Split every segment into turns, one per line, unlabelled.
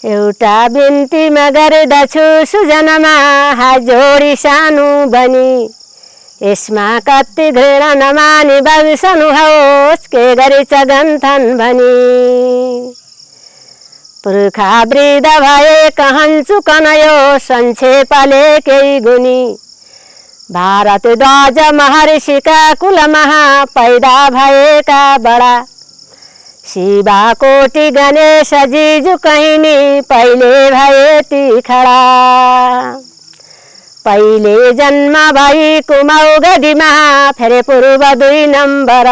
एउटा बिन्तीमा गर्दछु सुजनमा हात जोडी सानो बनी यसमा कति घृणा नमानी बग्सनुहोस् के गरेछ गन्थन भनी पुर्खा वृद्ध भए कहन्छु कनयो संक्षेपले केही गुनी भारत ध्वज महर्षिका कुलमा पैदा भएका बडा शिवा कोटि गणेश जिजु कहिनी पहिले भए ती खडा पहिले जन्म भई कुमाउगढीमा फेरि पूर्व 2 नम्बर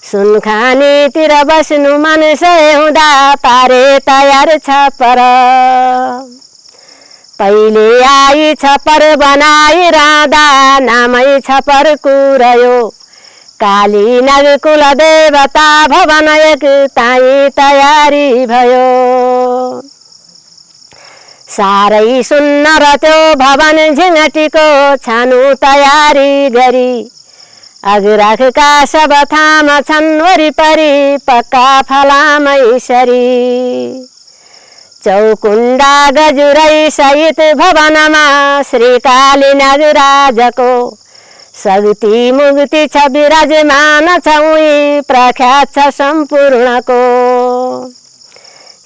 सुनखानीतिर बस्नु मनसय हुँदा पारे तयार छपर पहिले आई छपर बनाई राधा नामै छपर कुरयो काली नग कुल देवता भवन एक ताई तयारी भयो सारै सुन्न र त्यो भवन झिङ्गटीको छानु तयारी गरी अग्रखका सब थाम छन् वरिपरि पक्का फलामै सरी चौकुण्डा गजुरै सहित भवनमा श्रीकाली नगराजको शक्ति मुक्ति छ विराजमान छ उही प्रख्यात छ सम्पूर्णको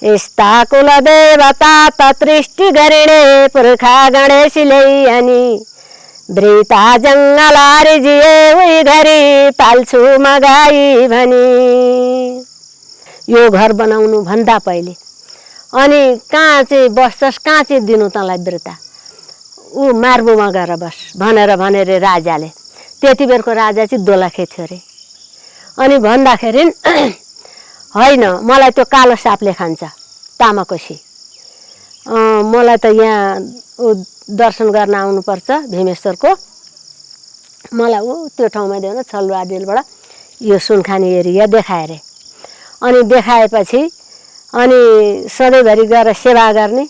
यस्ता कुल देवता तत्सृष्टि गरिणे पुर्खा गणेशले अनि वृता जङ्गलारी जिए उही घरी पाल्छु मगाई भनी यो घर बनाउनु भन्दा पहिले अनि कहाँ चाहिँ बस्छस् कहाँ चाहिँ दिनु तँलाई वृता ऊ मार्बुमा गएर बस भनेर राजाले त्यति बेरको राजा चाहिँ दोलखे थियो अरे अनि भन्दाखेरि होइन मलाई त्यो कालो सापले खान्छ तामाकोसी मलाई त यहाँ दर्शन गर्न आउनुपर्छ भीमेश्वरको मलाई त्यो ठाउँमा देऊ न छलुवाडिलबाट यो सुनखानी एरिया देखाए अरे अनि देखाएपछि अनि सधैँभरि गएर सेवा गर्ने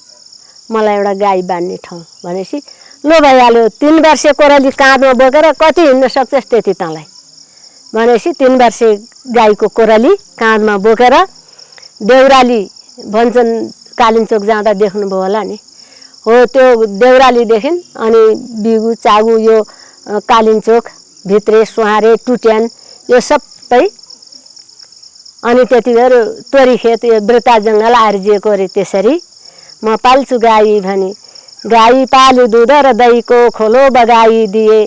मलाई एउटा गाई बान्ने ठाउँ भनेपछि लो भइहाल्यो 3 वर्षे कोराली काँधमा बोकेर कति हिँड्न सक्छस् त्यति तँलाई भनेपछि 3 वर्षे गाईको कोराली काँधमा बोकेर देउराली भन्छन् कालिम्चोक जाँदा देख्नुभयो होला नि हो त्यो देउरालीदेखि अनि बिगु चागु यो कालिम्चोक भित्रे सुहारे टुट्यान यो सबै अनि त्यति बेर तोरीखेत यो वृता जङ्गल आर्जिएको अरे त्यसरी म पाल्छु गाई भनी गाई पाल्यो दुध र दहीको खोलो बगाइदिए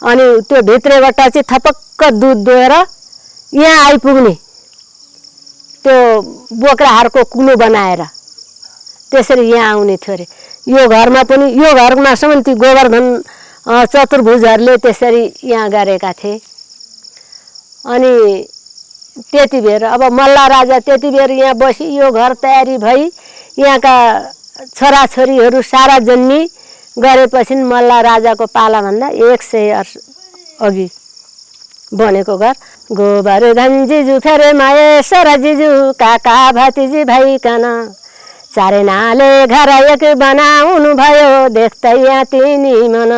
अनि त्यो भित्रबाट चाहिँ थपक्क दुध दोहेर यहाँ आइपुग्ने त्यो बोक्राहरूको कुलो बनाएर त्यसरी यहाँ आउने थियो अरे यो घरमा पनि यो घरमा सम्म ती गोवर्धन चतुर्भुजहरूले त्यसरी यहाँ गरेका थिए अनि त्यति बेर अब मल्ल राजा त्यति बेर यहाँ बसी यो घर तयारी भई यहाँका छोराछोरीहरू सारा जन्मी गरेपछि मल्ल राजाको पालाभन्दा 100 वर्ष अघि बनेको घर गोवर्धन जिजु फेरि महेश्वर जिजु काका भतिजी भइकन चारैनाले घर एक बनाउनु भयो देख्दै यहाँ तिनी मन